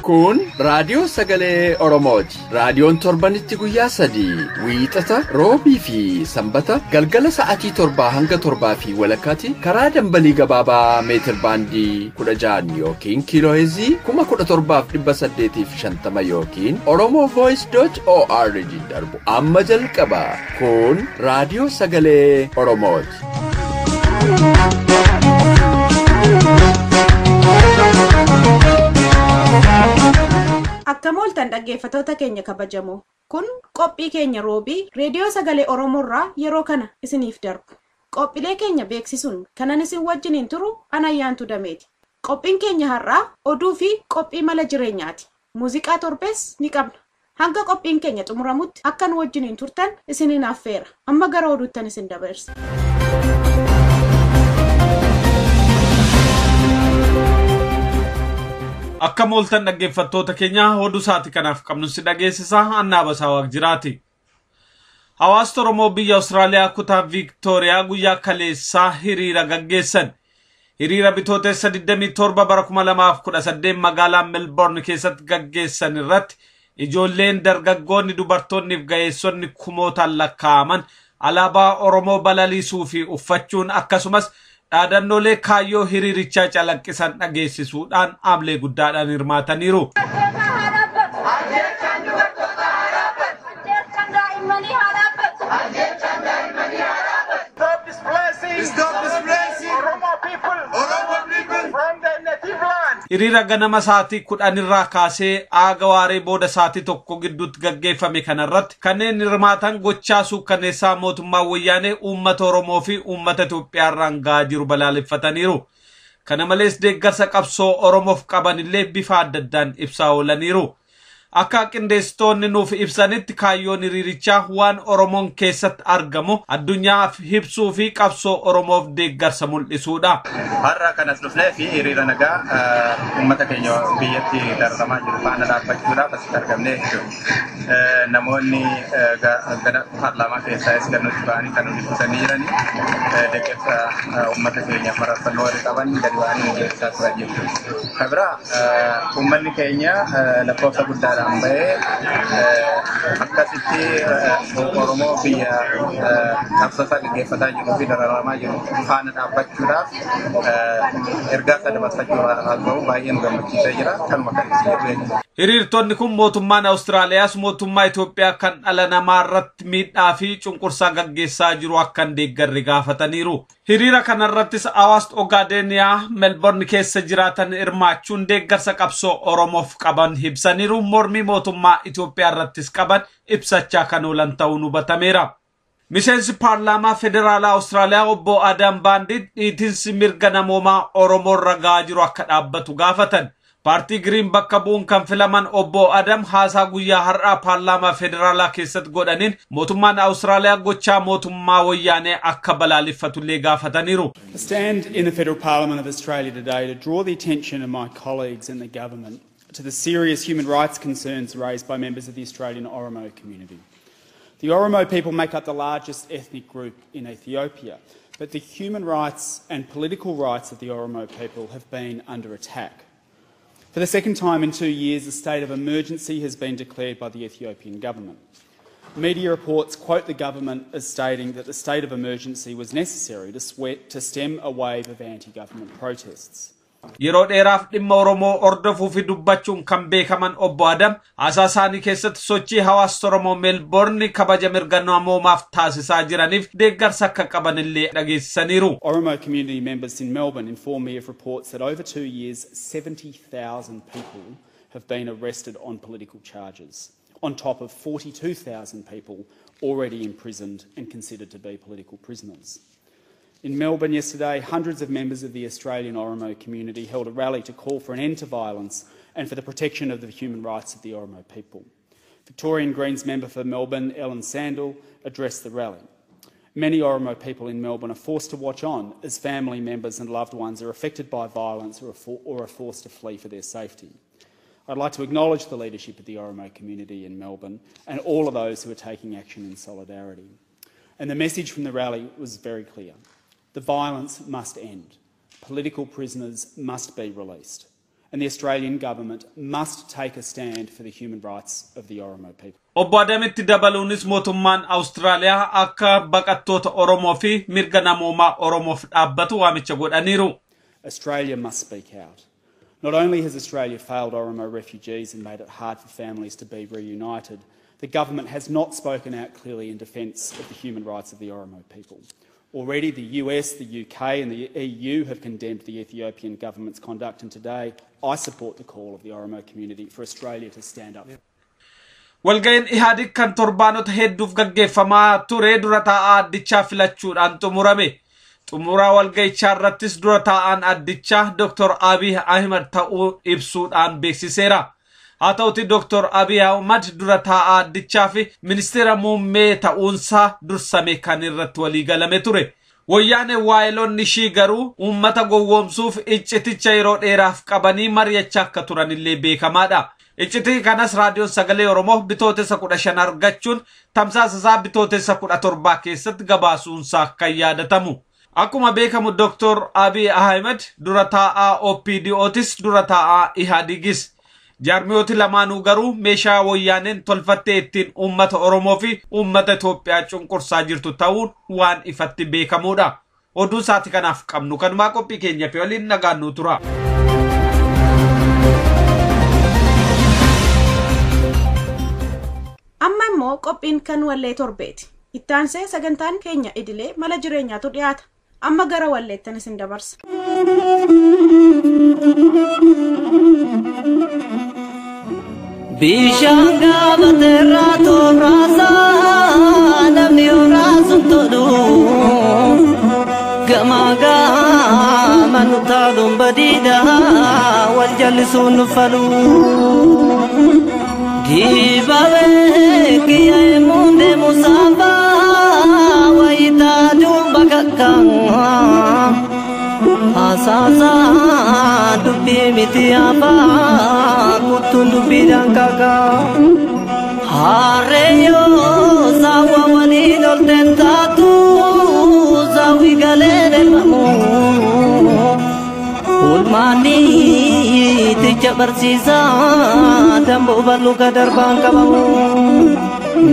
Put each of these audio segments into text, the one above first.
Kun raadiyoo sagalee Oromooti. Raadiyoon torbanitti guyyaa 3 wiixata, roobii fi sanbata galgala sa'aatii 7 hanga 7:30 karaa dambalii gabaabaa meetir baandii 16 yookiin kiiloo heerzii 17,850 yookiin oromovoice.org darbu amma jalqaba. Kun raadiyoo sagalee Oromooti. Akka mooltan dhaggeeffattoota keenya kabajamoo, kun qophii keenya roobii reediyoo sagalee Oromoorraa yeroo kana isiniif darbu. Qophiilee keenya beeksisuun kanan isin wajjiniin turu Anayyaantu Dameeti. Qophiin keenya har'aa oduu fi qophii mala jireenyaati. Muuziqaa torbees ni qabna. Hanga qophiin keenya xumuramutti akka nu wajjiniin turtan isiniin affeera. Amma gara oduuttan isin dabarsa. Akka mooltan dhaggeeffattoota keenya oduu sa'aatii kanaaf qabnu si dhageessisa. Annaa Basaa Waaqjiraati. Hawaasni Oromoo biyya Awustiraaliyaa kutaa Viiktooriyaa guyyaa kaleessaa hiriira gaggeessan. Hiriira bitootessa 27 bara 2018 magaalaa Melbourne keessatti gaggeessan irratti ijoolleen, dargaggoonni, dubartoonni fi ga'eessonni kumootaan lakkaa'aman alaabaa Oromoo balaliisuu fi uffachuun akkasumas dhaadannoolee kaayyoo hiriirichaa calaqqisan dhageessisuudhaan aamlee guddaadhaan hirmaataniiru. Hiriira ganama sa'aatii 10 irraa kaasee aaga waaree booda sa'aatii 1 gidduutti gaggeeffame kanarratti kanneen hirmaatan gochaa suukkanneessaa mootummaa wayyaanee uummata Oromoo fi uummata Itoophiyaa irraan gahaa jiru balaaleffataniiru. Kana malees deeggarsa qabsoo Oromoof qaban illee bifa adda addaan ibsaa oolaniiru. Akka qindeessitoonni nuuf ibsanitti kaayyoon hiriirichaa waan Oromoon keessatti argamu addunyaaf ibsuu fi qabsoo Oromoof deeggarsa mul'isuudha. Har'a kanas dhufnee fi hiriira nagaa uummata keenya biyyatti dararamaa jiru faana dhaabbachuudhaaf asitti argamnee jechuudha. Namoonni gara paarlaamaa keessaas gad nutti ba'anii kan nu dubbisanii jiranii deeggarsa uummata keenyaaf mararfannoo warri qaban gadi ba'anii nu deeggarsaa turan jechuudha. Kan biraa uummanni keenya lakkoofsa guddaadha. Bahee akkasitti Oromoo biyya qabsoo isaa gaggeeffataa jiruu fi dararamaa jiru faana dhaabbachuudhaaf ergaa isaa dabarfachuudhaaf bahu baay'ee nu gammachiisee jira. Kanuma kan isin jedhu jechuudha. Hiriirtonni kun mootummaan Awustiraaliyaas mootummaa Itoophiyaa kan dhala namaa irratti miidhaa fi cunqursaa gaggeessaa jiru akka hin deeggarre gaafataniiru. Hiriira kanarrattis hawaasni Ogaadeniyaa Melbourne keessa jiraatan hirmaachuun deeggarsa qabsoo Oromoof qaban ibsaniiru. Mormii mootummaa Itoophiyaa irrattis qaban ibsachaa kan oolan ta'uun hubatameera. Miseensi paarlaamaa federaalaa Awustiraaliyaa obbo Adam Baandit dhiitinsi mirga namoomaa Oromoo irra gahaa jiru akka dhaabbatu gaafatan. Paartii Giriin bakka bu'uun kan filaman obbo Adam haasaa guyyaa har'aa paarlaamaa federaalaa keessatti godhaniin mootummaan Awustiraaliyaa gochaa mootummaa wayyaanee akka balaaleffatullee gaafataniiru. I stand in the Federal Parliament of Australia today to draw the attention of my colleagues and the government to the serious human rights concerns raised by members of the Australian Oromo community. The Oromo people make up the largest ethnic group in Ethiopia, but the human rights and political rights of the Oromo people have been under attack. For the second time in 2 years, a state of emergency has been declared by the Ethiopian government. Media reports quote the government as stating that the state of emergency was necessary to stem a wave of anti-government protests. Yeroo dheeraaf dhimma Oromoo hordofuu fi dubbachuun kan beekaman obbo Adam haasaa isaanii keessatti sochii hawaasa Oromoo Meelboorni kabaja mirga namoomaaf taasisaa jiraniif deeggarsa akka qaban illee dhageessisaniiru. Oromo community members in Melbourne informed me of reports that over 2 years, 70,000 people have been arrested on political charges, on top of 42,000 people already imprisoned and considered to be political prisoners. In Melbourne yesterday, hundreds of members of the Australian Oromo community held a rally to call for an end to violence and for the protection of the human rights of the Oromo people. Victorian Greens member for Melbourne, Ellen Sandell, addressed the rally. Many Oromo people in Melbourne are forced to watch on as family members and loved ones are affected by violence or are forced to flee for their safety. I'd like to acknowledge the leadership of the Oromo community in Melbourne and all of those who are taking action in solidarity. And the message from the rally was very clear. The violence must end. Political prisoners must be released. And the Australian government must take a stand for the human rights of the Oromo people. Obbo Adamitti dabaluunis mootummaan Awustiraaliyaa akka baqattoota Oromoo fi mirga namoomaa Oromoof dhaabbatu waamicha godhaniiru. Australia must speak out. Not only has Australia failed Oromo refugees and made it hard for families to be reunited, the government has not spoken out clearly in defence of the human rights of the Oromo people. Already the US, the UK and the EU have condemned the Ethiopian government's conduct, and today I support the call of the Oromo community for Australia to stand up. Walga'iin Ihaadig kan torbaanota hedduuf gaggeeffamaa ture dura taa'aa addichaa filachuudhaan xumurame. Xumuraa walga'ichaa irrattis dura taa'aan addichaa Dr. Abiy Ahimad ta'uu ibsuudhaan beeksiseera. Haa ta'uti Dr. Abiy Ahimad dura taa'aa addichaa fi ministeera muummee ta'uunsaa dursame kan irratti waliigalame ture. Wayyaanee waa'eloonni ishii garuu uummata gowwoomsuuf icciticha yeroo dheeraaf qabanii mari'achaa akka turanillee beekamaadha. Iccitii kanas raadiyoon sagalee Oromoo bitootessa 15 argachuun tamsaasa isaa bitootessa 17 keessatti gabaasuunsaa kan yaadatamu. Akkuma beekamu Dr. Abiy Ahimad dura taa'aa OPDOtis dura taa'aa Ihaadigis. Jaarmiyooti lamaanuu garuu meeshaa wayyaaneen tolfattee ittiin uummata Oromoo fi uummata Itoophiyaa cunqursaa jirtu ta'uun waan ifatti beekamuudha. Oduun sa'aatii kanaaf qabnu kanumaa qophii keenya fi waliin nagaannuu tura. Amma immoo qophiin kan wallee torbeeti. Ittaansee sagantaan keenya idilee mala jireenyaatu dhiyaata. Amma gara walleettan isin dabarsa. Bishaan gaafateerraa tooraasaa namni horaasuun tolu gamaa gaama nu taaluun badiidha wal jallisuun nu falu. Dibaabee kiyya emuun deemu saafaa wayitaa duuba kakkaa haasaasaa dubbii miti afaa kuttuun dubbiidhaan kakaa. Harreeyoo saawwa waliin olteen taatu saawwi galee deemamu. Ulmaanii ticha barsiisaa damboo balluka darbaan qabamu.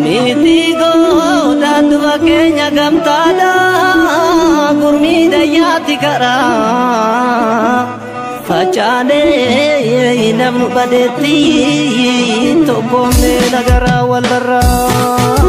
Miti godhaan duba keenya gamtaadha gurmii dayyaatti karaa. Facaanee namnu badeetti tokkoomnee nagaraa wal barraa.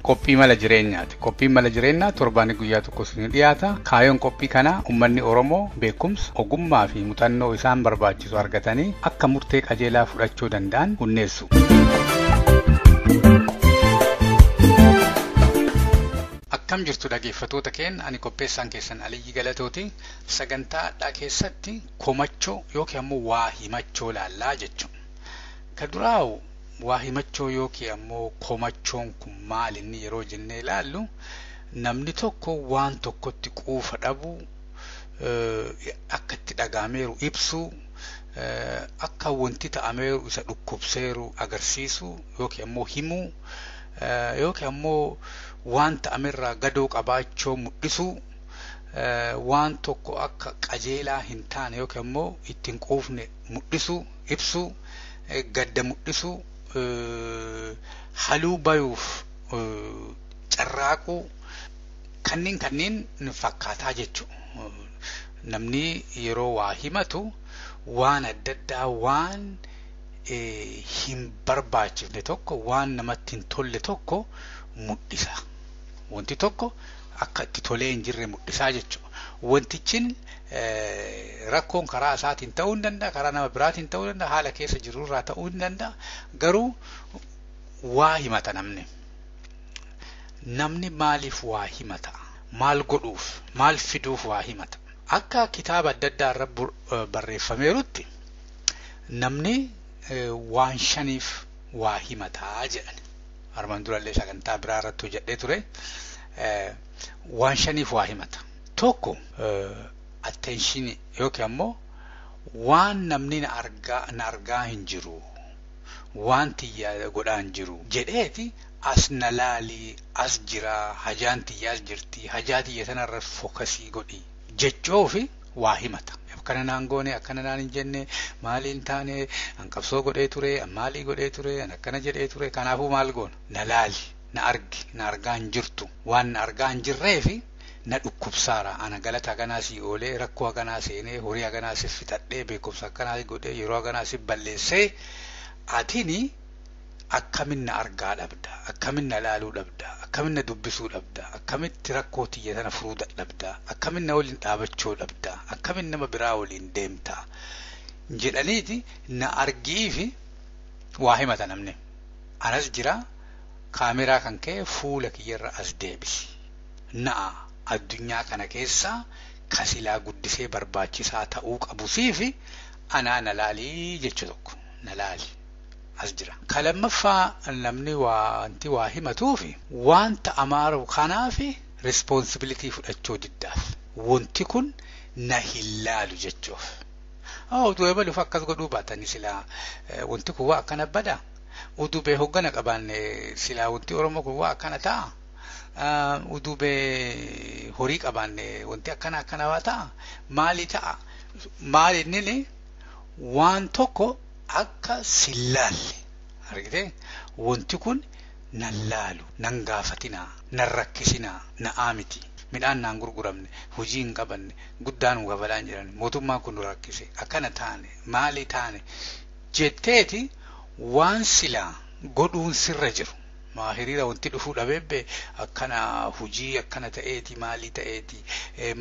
Qophii mala jireenyaati. Qophiin mala jireenyaa torbaanii guyyaa tokko isin dhiyaata. Kaayoon qophii kanaa uummanni Oromoo beekumsa, ogummaa fi muuxannoo isaan barbaachisu argatanii akka murtee qajeelaa fudhachuu danda'an hunneessu. Akkam jirtu dhaggeeffattoota keenya, ani qopheessaan keessan Aliyyi Galatooti. Sagantaa addaa keessatti komachoo yookiin ammoo waa himachoo laallaa jechuudha. Ka duraa'u waa himachoo yookiin ammoo komachoon kun maal inni yeroo jennee ilaallu, namni tokko waan tokkotti quufa dhabuu, akka itti dhagaameeru ibsuu, akka wanti ta'ameeru isa dhukkubseeru agarsiisuu yookiin ammoo himuu, yookiin ammoo waan ta'amerraa gadoo qabaachuu mul'isuu, waan tokko akka qajeelaa hin taane yookiin ammoo ittiin quufne mul'isuu, ibsuu, gadda mul'isuu, haluu bayuuf carraaquu, kanneen fakkaataa jechuudha. Namni yeroo waa himatu waan adda addaa, waan hin barbaachifne tokko, waan namatti hin tolle tokko mul'isa. Wanti tokko akka itti tolee hin jirre mul'isaa jechuudha. Wantichin rakkoon karaa isaatiin ta'uu hin danda'a, karaa nama biraatiin ta'uu danda'a, haala keessa jirurraa ta'uu hin danda'a. Garuu waa himata namni. Namni maaliif waa himata? Maal godhuuf? Maal fiduuf waa himata? Akka kitaaba adda addaa irra barreeffameerutti namni waan shaniif waa himataa jedhan. Armaan durallee sagantaa biraa irratti hojjedhee ture. Waan shaniif waa himata. Tokko, attention yookiin ammoo waan namni na argaa hin jiru, waan tiyya godhaa hin jiru jedheeti as na laalii, as jiraa, hajaan tiyya as jirti, hajaa tiyya sanarra focus godhi jechoofi waa himata. Akkana naan goone, akkana naan hin jenne, maaliin taane, an qabsoo godhee ture, an maalii godhee ture, an akkana jedhee ture, kanaafuu maal goona? Na laali, na argi, na argaa hin jirtu. Waan na argaa hin jirreefi na dhukkubsaara. Ana galata haganaa sii oolee, rakkoo haganaa seenee, horii haganaa si fixadhee, beekumsa akkanaa godhee, yeroo haganaa si balleessee, atini akkamin na argaa dhabda, akkamin na laaluu dhabda, akkamin na dubbisuu dhabda, akkamitti rakkoo tiyya tana furuu dadhabda, akkamin na waliin dhaabachuu dhabda, akkamin nama biraa waliin deemta jedhaniiti na argiifi waa himata namni. Anas jira, kaameraa kan ka'e fuula kiyyarra as deebisi. Na'a addunyaa kana keessaa kasilaa guddisee barbaachisaa ta'uu qabu siifi anaa na laalii jechuu tokko na laali. As jira. Ka lammaffaa namni wanti waa himatuufi wanta amaaru kanaafi responsibility fudhachuu diddaaf. Wanti kun na hin laalu jechuuf. Utuu ebaluuf akkas godhuu baatanii silaa wanti kun waa akkana bada. Utuu bee hoggana qabaanne silaa wanti Oromoo kun waa akkana ta'a. Utuu bee horii qabaanne wanti akkana akkana waa ta'a. Maali ta'a? Maali inni waan tokko akka sillaalle argitee, wanti kun nan laalu, nan gaafatinaa, nan rakkisinaa, na'aa miti, midhaan naan gurguramne, hojii hin qabanne, guddaan nu kafalaan jiran, mootummaan kun nu rakkise, akkana taane, maali taane jetteeti waan silaa godhuun sirra jiru. Maa hiriira wanti dhufuu dhabeebbe akkana hojii akkana ta'eeti, maalii ta'eeti,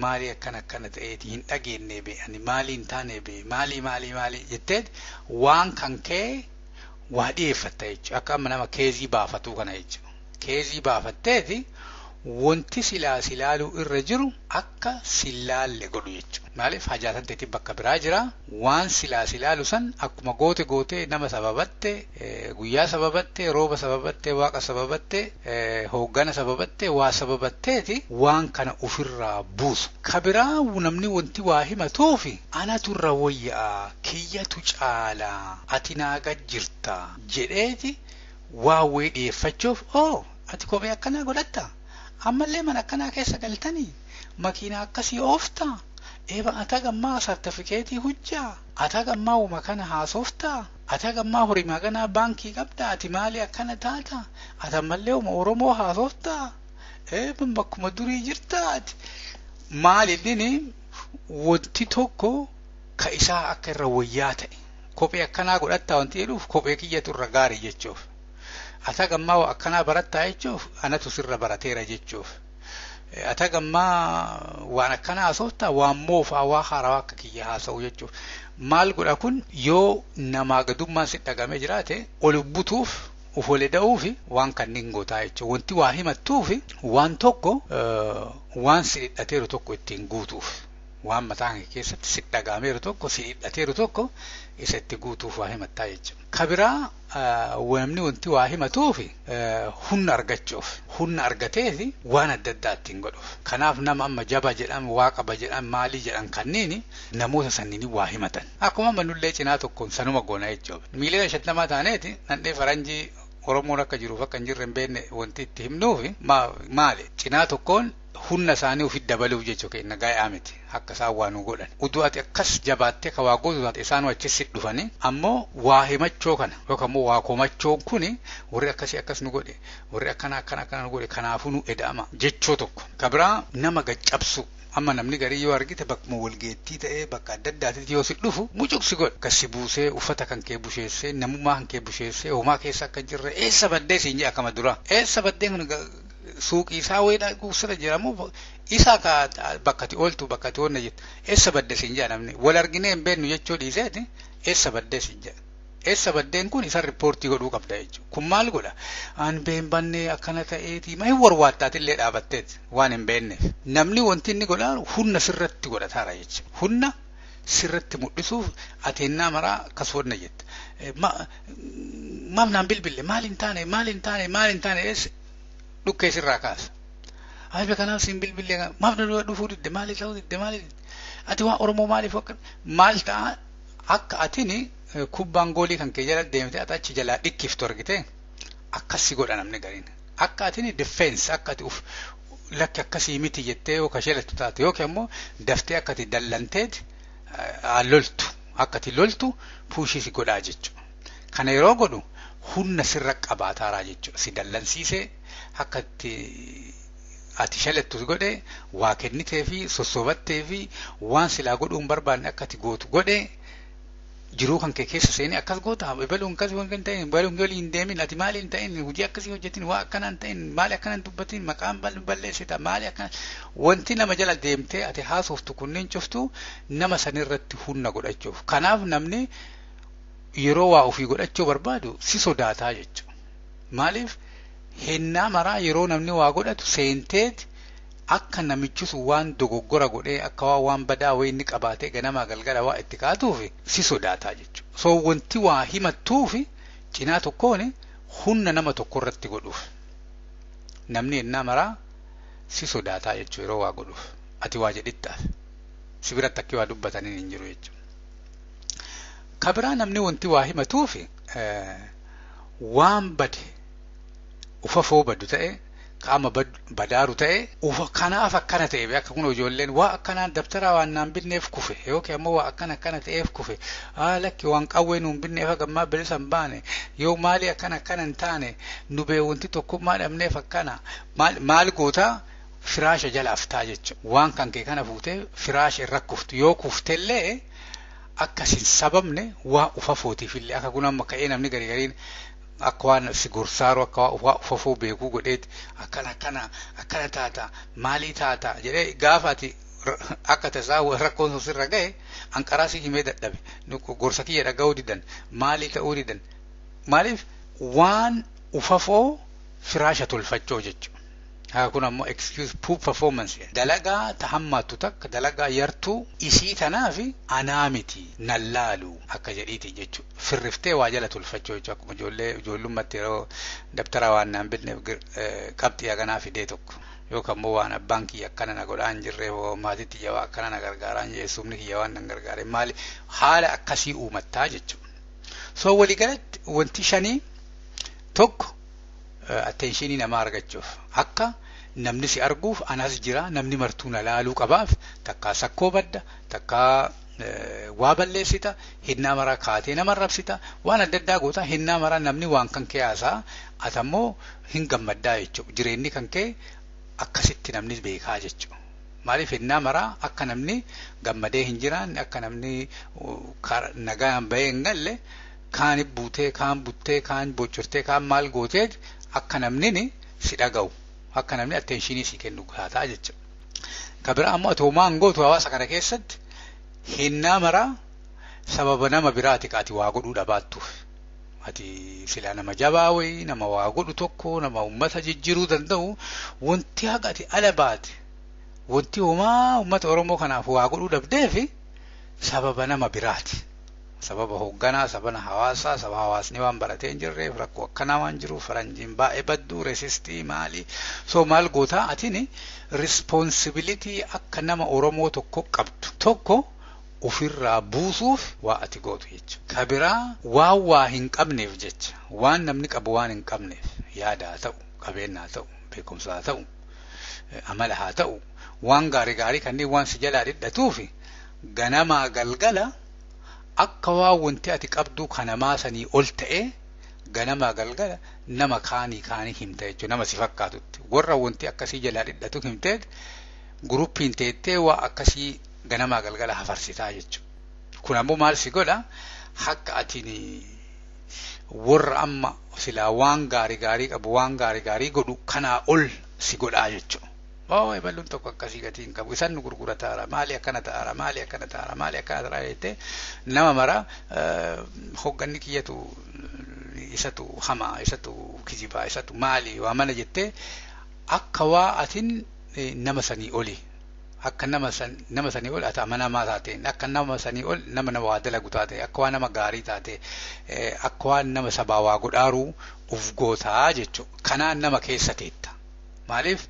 maalii akkana akkana ta'eeti, hin dhageenne be, ani maalii hin taane be, maalii maalii maalii jetteet waan kan ka'e waa dhiyeeffatta jechuudha. Akka amma nama case baafatuu kana jechuudha. Case baafatteeti wanti silaa silaaluu irra jiru akka silaalle godhu jechuudha. Maaliif hajaatan ta'etti bakka biraa jira. Waan silaa silaalu san akkuma goote gootee nama sababatte, guyyaa sababatte, rooba sababatte, waaqa sababatte, hooggana sababatte, waa sababatteeti waan kana ofirraa buusu. Ka biraa namni wanti waa himatuufi anatu irra wayya'a, kiyyatu caalaa, ati naa jirta jedheeti waa wayii dhiyeeffachuuf, oo ati kophee akkanaa godhatta? Ammallee mana akkanaa keessa galtanii, makiinaa akkasii ooftaa, eeba ata gammaa sartifikeetii hujjaa, ata gammaa uma kana haasoftaa, ata gammaa horii maganaa baankii qabda, ati maali akkana taata, ati ammallee uma Oromoo haasoftaa, eeba bakkuma durii jirtaa ati. Maal inni wanti tokko ka isaa akka irra wayyaa ta'e, kophee akkanaa godhattaa wanti jedhuuf kophee kiyyatu irra gaarii jechuuf. Ata gammaa akkanaa barattaa jechuuf anatu sirra barateera jechuuf. Ata gammaa waan akkanaa haasoftaa waan moofaa waa haarawaa akka kiyya haasa'u jechuuf. Maal godha kun yoo namaa gadummaan si dhagamee jiraate ol butuuf uf ol da'uufi waan kanneen gootaa jechuudha. Wanti waa himattuufi waan tokko waan si dhidhateeru tokko ittiin guutuuf. Waan mataa kee keessatti si dhagameeru tokko si dhidhateeru tokko isa itti guutuuf waa himattaa jechuudha. Kabiraa namni wanti waa himatuufi humna argachuuf humna argateefi waan adda addaa ittiin godhuuf. Kanaaf nama amma jaba jedhan waa qaba jedhan maalii jedhan kanneen namoota sanniin waa himatan. Akkuma amma nullee cinaa tokkoon sanuma goona jechuudha. Miiliyoona 50 taaneeti nandhee faranjii Oromoon akka jiruuf akka hin jirre hin beekne wanti itti himnuufi maali? Cinaa tokkoon humna isaanii ofitti dabaluuf jechuu keenya gaa'aa miti akka isaan waa nu godhan. Utuu ati akkas jabaattee ka waa gootu taate isaan achi si dhufanii ammoo waa himachoo kana yookaan ammoo waa komachoon kuni warri akkasii akkas nu godhe warri akkana akkana akkana nu godhe kanaafuu nu eda'ama jechoo tokko. Kabiraa nama gaccabsu amma namni garii yoo argite bakkuma walgeettii ta'ee bakka adda addaatitti yoo si dhufu mucuqsi godha. Kasi buusee uffata kan kee busheessee namummaa kan kee busheessee homaa keessa akka jirre eessa baddee siin jedha akkama dura. Eessa baddee kun suuqii isaa wayiidha sirra jiramu isa ka bakka ati ooltu bakka ati oolna jettu eessa badde siin jedha namni wal arginee hin beeknu jechuu dhiiseeti eessa baddee siin jedha. Eessa baddeen kun isa riippoortii godhuu qabda jechuudha. Kun maal godha? An been bannee akkana ta'eeti ma hin warwaattaatillee dhaabatteeti waan hin beekneef. Namni wanti inni godhaa humna sirratti godhataara jechuudha. Humna sirratti mul'isuuf ateennaa maraa akkas hodna jetta. Maaf naan bilbille maal hin taane maal hin taane maal hin taane eessa dhukkee sirraa kaasa. Aybe kanaaf siin bilbillee maaf na dhufuu didde maali ta'uu didde maali ati waan Oromoo maaliif akka maal ta'a akka atini kubbaan goolii kan kee jala deemte ati achi jalaa dhikkiftu argite akkas si godha namni gariin. Akka atini defense akka ati uf lakki akkasii miti jettee yoo kasheelattu taate yookiin ammoo daftee akka ati dallanteet loltu akka ati loltu puushii si godhaa jechuudha. Kana yeroo godhu humna sirra qabaataaraa jechuudha. Si dallansiisee akka itti ati shalattu godhe waa kennitee fi sossobattee fi waan silaa godhuu hin barbaanne akka ati gootu godhe jiruu kan kee keessa seenee akkas goota baluun akkas waan hin ta'in baluun galii hin deemin ati maali hin ta'in hojii akkasii hojjetin waa akkana hin ta'in maali akkana hin dubbatin maqaan balleessita maali akkana wanti nama jala deemtee ati haasoftu kunneen cuftu nama sanirratti humna godhachuuf kanaaf namni yeroo waa ofii godhachuu barbaadu si sodaataa jechuudha maaliif hennaa maraa yeroo namni waa godhatu seenteet akka namichi sun waan dogoggora godhee akka waan badaa wayii inni qabaatee ganamaa galgala waa itti kaatuuf si sodaataa jechuudha. So wanti waa himattuuf cinaa tokkoon humna nama tokko irratti godhuuf namni hennaa maraa si sodaataa jechuudha yeroo waa godhuuf ati waa jedhittaaf si biratti akki waa dubbataniin hin jiru jechuudha. Kabiraa namni wanti waa himatuuf waan bade ufafoo badu ta'e qaama badaaru ta'e ufa kanaaf akkana ta'e akka kun ijoolleen waa akkanaan dabtaraa waan naan binneef kufe yookiin ammoo waa akkana akkana ta'eef kufe lakki waan qawwee nuun binneef hagammaa bilisa hin baane yoo maali akkana akkana hin taane nu bee wanti tokkummaa dhabneef akkana maal gootaa firaasha jalaaf ta'a jechuudha waan kan kee kana fuutee firaasha irra kuftu yoo kuftellee akkas hin sababne waa ufafootiif illee akka kun amma ka'ee namni garii gariin akka waan si gorsaaru akka waa ufafoo beekuu godheeti akkana akkana akkana taata maalii taata jedhee gaafa ati akka tasaa rakkoon sun sirra ga'e anqaraa si himee dadhabe gorsa kiyya dhaga'uu didan maalii ta'uu didan maaliif waan ufafoo firaasha tolfachoo jechuudha. Haa kun ammoo excuse poor performance dalagaa ta hammaattu takka dalagaa yartuu isii tanaaf anaa miti nan laalu akka jedhiiti jechuudha. Firriftee waa jala tolfachuu jechuudha akkuma ijoollee ijoollummaatti yeroo dabtara waan naan binneef qabxii haganaa fidee tokko yookaan immoo waan abbaan kiyya akkana na godhaa hin jirre maatiitti kiyya waa akkana na gargaaraa hin jirre suumni kiyya waan na gargaare maali haala akkasii uumattaa jechuudha. So waliigalatti wanti shanii tokko attentionii namaa argachuuf akka namni si arguuf anas jira namni martuu na laaluu qabaaf takkaa sakkoo badda takkaa waa balleessita hinnaa maraa kaatee nama rabsita waan adda addaa goota hinnaa maraa namni waan kan kee haasaa atammoo hin gammaddaa jechuudha jireenyi kan kee akkasitti namni beekaa jechuudha. Maaliif hinnaa maraa akka namni gammadee hin jiraanne akka namni nagaan bahee hin galle Kaan buutee, kaan buttee, kaan boccirtee, kaan maal gootee akka namni si dhaga'u, akka namni attention si kennu taataa jecha. Ka biraa ammoo ati homaa hin gootu hawaasa kana keessatti hinnaa maraa sababa nama biraati ka ati waa godhuu dhabaattuuf. Ati silaa nama jabaa wayii, nama waa godhu tokko, nama uummata jijjiiruu danda'u, wanti haqa ati ala baate, wanti homaa uummata Oromoo kanaaf waa godhuu dhabdeefi sababa nama biraati. Sababa hoogganaa, sababa hawaasaa, sababa hawaasni waan baratee hin jirreef, rakkoo akkanaa waan jiruuf, faranjiin baay'ee badduu, racist maali. So maal gootaa atini responsibility akka nama Oromoo tokko qabdu tokko ofirraa buusuuf waa ati gootu jecha. Ka biraa waan waa hin qabneef jecha, waan namni qabu waan hin qabneef, yaada haa ta'u, qabeenya haa ta'u, beekumsa haa ta'u, amala haa ta'u, waan gaarii gaarii kanneen waan si jalaa dhidhatuuf ganamaa galgala akka waan wanti ati qabdu kanamaa sanii ol ta'ee ganamaa galgala nama kaanii kaanii himta jechuudha, nama si fakkaatutti. Warra wanti akkasii jalaa dhidhatu himteet groupiin teettee waa akkasii ganamaa galgala hafarsitaa jechuudha. Kun ammoo maal si godha? Akka atiin warra amma silaa waan gaarii gaarii qabu, waan gaarii gaarii godhu kanaa ol si godhaa jechuudha. Oo, ebaluun tokko akkasii gatii hin qabu, isaan nu gurgurataara, maali akkana ta'aara, maali akkana ta'aara, maali akkana ta'aara jettee nama mara hoogganni kiyyatu isatu hamaa, isatu kijibaa, isatu maali waa mana jettee akka waa atin nama sanii oli, akka nama sanii ol ati amanamaa taateen, akka nama sanii ol nama nama waa dalagu taate, akka waa nama gaarii taate, akka waan nama sabaa waa godhaaruu uf gootaa jechuudha. Kanaan nama keessa teetta. Maaliif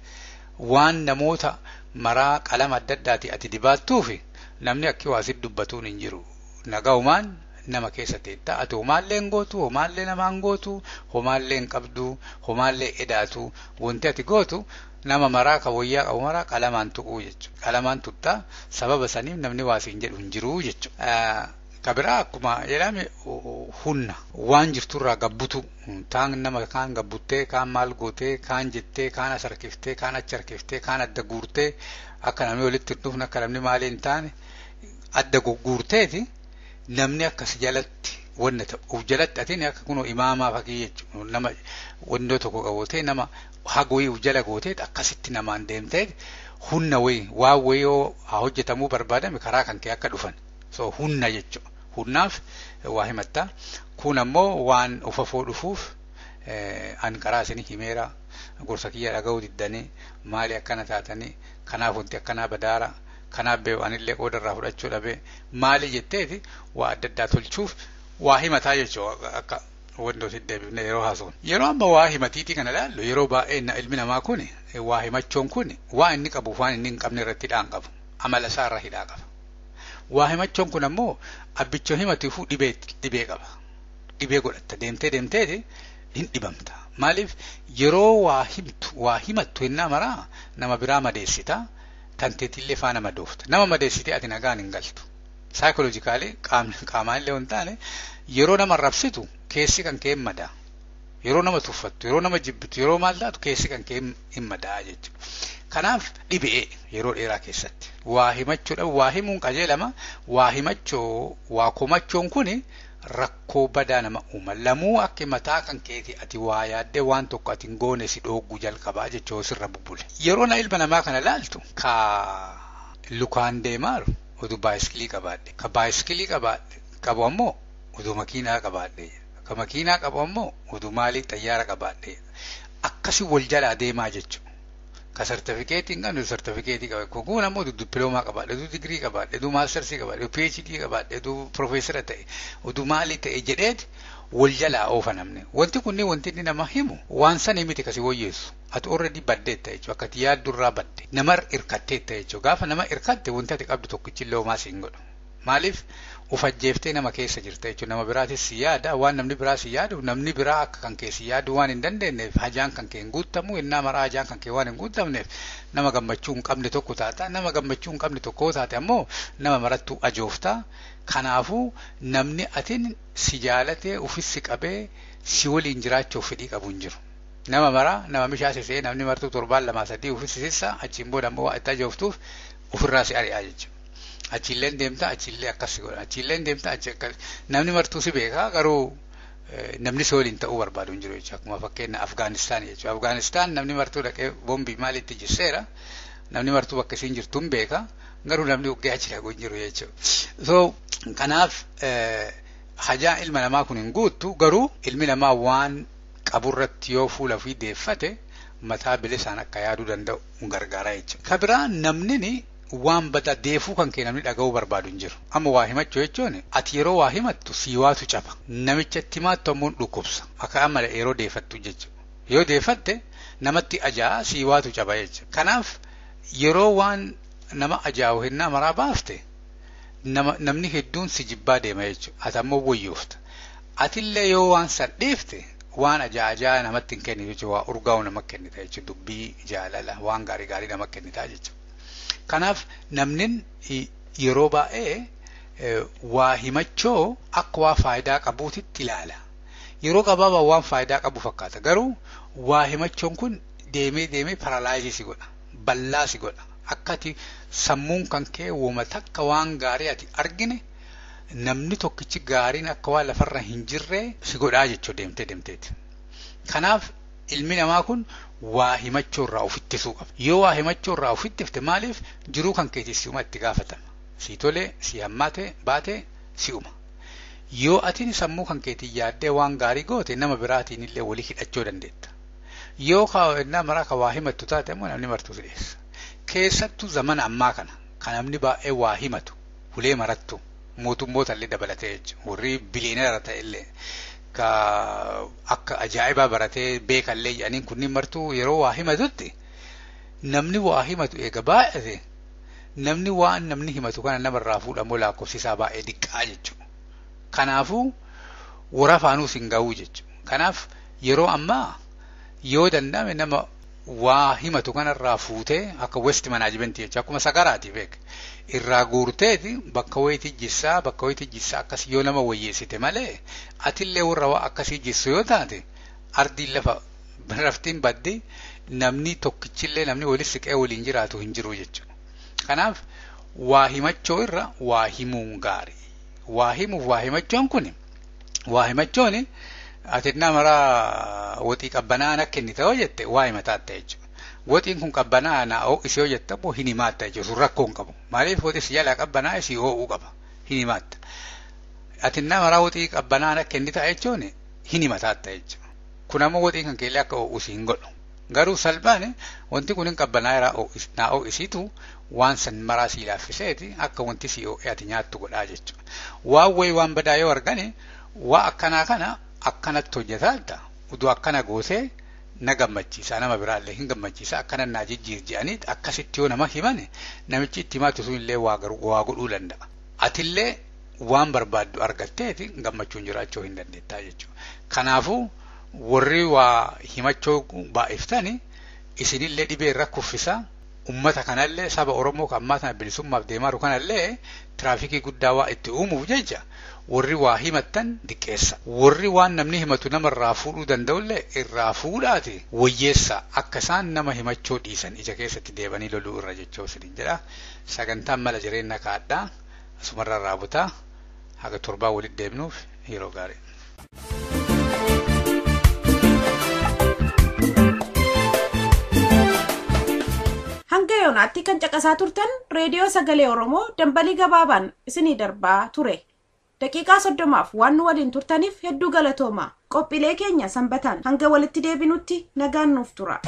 waan namoota maraa qalama adda addaati ati dibaattuufi namni akki waa sitti dubbatuun hin jiru. Nagaumaan nama keessa teetta. Ati homaallee hin gootu, homaallee namaa hin gootu, homaallee hin qabdu, homaallee edaatu. Wanti ati gootu nama maraa ka wayyaa qabu maraa qalamaan tuquu jechuudha. Qalamaan tuttaa sababa saniif namni waa siin jedhu hin jiru jechuudha. Ka biraa akkuma jedhame humna waan jirturraa gabbutu, taan nama kaan gabbuttee, kaan maal gootee, kaan jettee, kaan as harkiftee, kaan achi harkiftee, kaan adda guurtee, akka namni walitti hin dhufne, akka namni maali hin taane adda gugguurteeti namni akkas jalatti wanna ta'u uf jalatti atiin akka kunoo imaamaa fakkii jechuudha, nama wannoo tokko qabootee nama haga wayii uf jala gootee akkasitti namaan deemtee humna wayii waan wayii yoo haa hojjetamuu barbaadame karaa kan kee akka dhufan, so humna jechuudha. Humnaaf waa himatta. Kun ammoo waan ufafoo dhufuuf an karaa isinii himeera, gorsa kiyya dhaga'uu diddanii maali akkana taatanii, kanaaf wanti akkanaa badaara, kanaaf beeku anillee qooda irraa fudhachuu dhabee maali jetteeti waa adda addaa tolchuuf waa himataa jechuudha akka wantootti deebifne yeroo haasofnu. Yeroo amma waa himatiitii kana ilaallu yeroo baay'ee ilmi namaa kun waa himachuun kun waa inni qabuuf waan inni hin qabne irratti hidhaan qabu, amala isaa irra hidhaa qaba. Waa himachuun kun ammoo abbichoo himatuufuu dhibee qaba. Dhibee godhatta deemtee deemteeti hin dhibamta. Maaliif yeroo waa himtu waa himattu hinnaa maraa nama biraa madeessita, tanteetillee faana madoofta. Nama madeessitee ati nagaan hin galtu. Psychologically qaamaan illee hin taane yeroo nama rabsitu keessi kan kee hin madaa. Yeroo nama tuffattu, yeroo nama jibbitu, yeroo maal taatu keessi kan kee hin madaa jechuudha. Kanaaf dhibee yeroo dheeraa keessatti waa himachuudhaaf waa himuun qajeelama, waa himachoo waa komachuun kuni rakkoo badaa nama uuma. Lamuu akka mataa kan keeti ati waa yaaddee waan tokko ati hin goone si dhooguu jalqabaa jechuu sirra bubbule. Yeroo na ilma namaa kana laaltu ka lukaan deemaaru oduu baayiskilii qabaadhe, ka baayiskilii qabaadhe qabu ammoo oduu makiinaa qabaadhe, ka makiinaa qabu ammoo oduu maalii xayyaara qabaadhe, akkasi wal jalaa deemaa jechuudha. Ka sartifikeetii hin qabne sartifikeetii qaba. Kun ammoo dippiloomaa qabaadhe, oduu digirii qabaadhe, oduu mastersii qabaadhe, oduu PhD qabaadhe, oduu piroofeesara ta'e, oduu maalii ta'e jedheeti wal jalaa oofa namni. Wanti kunniin wanti inni nama himu waan sanii miti kasi woyyeessu. Ati already baddeetta jechuudha. Akka ati yaaddurraa badde. Nama hirkatteetta jechuudha. Gaafa nama hirkatte wanti ati qabdu tokkichillee homaa siin godhu. Maaliif uf ajjeeftee nama keessa jirta jechuudha. Nama biraatis si yaada, waan namni biraa si yaadu, namni biraa akka kan kee si yaadu waan hin dandeenyeef hajaan kan kee hin guutamu, innaa maraa hajaan kan kee waan hin guutamneef nama gammachuu hin qabne tokko taata. Nama gammachuu hin qabne tokko taate ammoo nama marattuu ajoofta. Kanaafuu namni atin si jaalatee ufis si qabee si waliin jiraachuuf fedhii qabu hin jiru. Nama maraa nama mishaa sisee namni martuu torbaan 2-3 ufis sissa, achiin booda ammoo waa itti ajooftuuf ofirraa si ari'aa jechuudha. Achiillee deemta achiillee akkas godha achiillee deemta achi akkas namni martuu si beekaa garuu namni si waliin ta'uu barbaadu hin jiru jechuudha. Akkuma fakkeenya Afgaanistaan jechuudha. Afgaanistaan namni martuu dhaqee boombii maalitti jisseera namni martuu bakka isiin jirtu hin beeka garuu namni uggee achi dhaqu hin jiru jechuudha. So kanaaf hajaa ilma namaa kun hin guuttu garuu ilmi namaa waan qaburratti yoo fuula ofii deeffate mataa bilisaan akka yaaduu danda'u gargaara jechuudha. Ka biraa namni waan bada deefuu kan kee namni dhaga'uu barbaadu hin jiru. Amma waa himachuu jechuun ati yeroo waa himattu sii waatu caba. Namicha itti himattu ammoo dhukkubsa. Akka amma yeroo deeffattu jechuudha. Yoo deeffatte namatti ajaa'a sii waatu caba jechuudha. Kanaaf yeroo waan nama ajaa'u hinnaa maraa baafte namni hedduun si jibbaa deema jechuudha. Ati ammoo wayyoofta. Atillee yoo waan san dhiifte waan ajaa'aa namatti hin kennitu jechuudha. Waa urgaa'u nama kennita jechuudha. Dubbii jaalala waan gaarii gaarii nama kennita jechuudha. Kanaaf namni yeroo baay'ee waa himachoo akka waa faayidaa qabuutitti ilaala. Yeroo gabaabaa waan faayidaa qabu fakkaata. Garuu waa himachoon kun deemee deemee paralaayizii si godha. Ballaa si godha. Akka ati sammuun kan kee wooma takka waan gaarii ati argine namni tokkichi gaariin akka waan lafarra hin jirre si godhaa jechuudha deemtee deemteeti. Kanaaf ilmi namaa kun waa himachuu irraa of ittisuu qaba. Yoo waa himachuu irraa of ittifte maaliif jiruu kan keetii si'uma itti gaafatama. Si tolee, si hammaate, baate si'uma. Yoo atiin sammuu kan keetii yaaddee waan gaarii goote nama biraatiin illee walii hidhachuu dandeetta. Yoo kaa'annaa maraa ka waa himattu taate immoo namni martuu si dhiyeessa. Keessattuu zamana ammaa kana kan namni baay'ee waa himatu ulee marattu mootummoota illee dabalatee jechuudha. Warri biliyoonera ta'e illee ka akka ajaa'ibaa baratee beekallee jedhaniin kunniin martuu yeroo waa himatutti namni waa himatu eega baay'ate namni waan namni himatu kana namarraa fuudhamoo lakkoofsi isaa baay'ee diqqaa jechuudha. Kanaafuu warra faanuus hin ga'uu jechuudha. Kanaaf yeroo ammaa yoo danda'ame nama waa himatu kanarraa fuutee akka west management jechuudha akkuma sagaraati beek irraa guurteeti bakka wayitii jissaa bakka wayitii jissaa akkas yoo nama wayyeessite malee atillee warra waa akkasii jissu yoo taate ardiin lafa raftiin baddi namni tokkichillee namni walis siqee waliin jiraatu hin jiru jechuudha. Kanaaf waa himachoo irra waa himuun gaarii. Waa himuuf waa himachoon kun waa himachooni ati maraa woxii qabbanaa na kennita yoo jette waa himataatta jechuudha. Woxiin kun qabbanaa na ho'ise yoo jette immoo hin himaatta jechuudha. Sun rakkoo hin qabu. Maaliif woxii si jalaa qabbanaa si ho'uu qaba. Hin himaatta. Ati maraa woxii qabbanaa na kennita jechuun hin himataatta jechuudha. Kun ammoo woxiin kan keellee akka ho'u si hin godhu. Garuu salphaan wanti kun hin qabbanaa naa ho'isiitu waan san maraa si laaffiseeti akka wanti si ho'e ati nyaattu godhaa jechuudha. Waan wayi waan badaa yoo argane waa akkanaa kana akkanatti hojjetaadha. Utuu akkana gootee na gammachiisa nama biraallee hin gammachiisa akkana naa jijjiir jedhanii akkasitti yoo nama himane namichi itti himaatu sun illee waa godhuu danda'a. Atillee waan barbaaddu argatteeti gammachuun jiraachuu hin dandeettaa jechuudha. Kanaafuu warri waa himachuu baay'iftani isinillee dhibee irra kuffisaa ummata kanallee saba Oromoo kan ammaa tana bilisummaaf deemaa jiru kanallee tiraafikii guddaa waa itti uumuuf jecha warri waa himattan diqqeessa. Warri waan namni himatu namarraa fuudhuu danda'ullee irraa fuudhaati wayyeessa akka isaan nama himachuu dhiisan ija keessatti deebanii loluu irra jechuu isiniin jedha. Sagantaan mala jireenya kaadhaa asumarraa raabutaa haga torbaa walitti deemnuuf yeroo gaarii. Hanga yoonaatti kan caqasaa turtan reediyoo sagalee Oromoo dambalii gabaabaan isinii darbaa ture. Daqiiqaa 30 waan nu waliin turtaniif hedduu galatooma. Qophiilee keenya sanbataan hanga walitti deebinutti nagaan nuuf tura.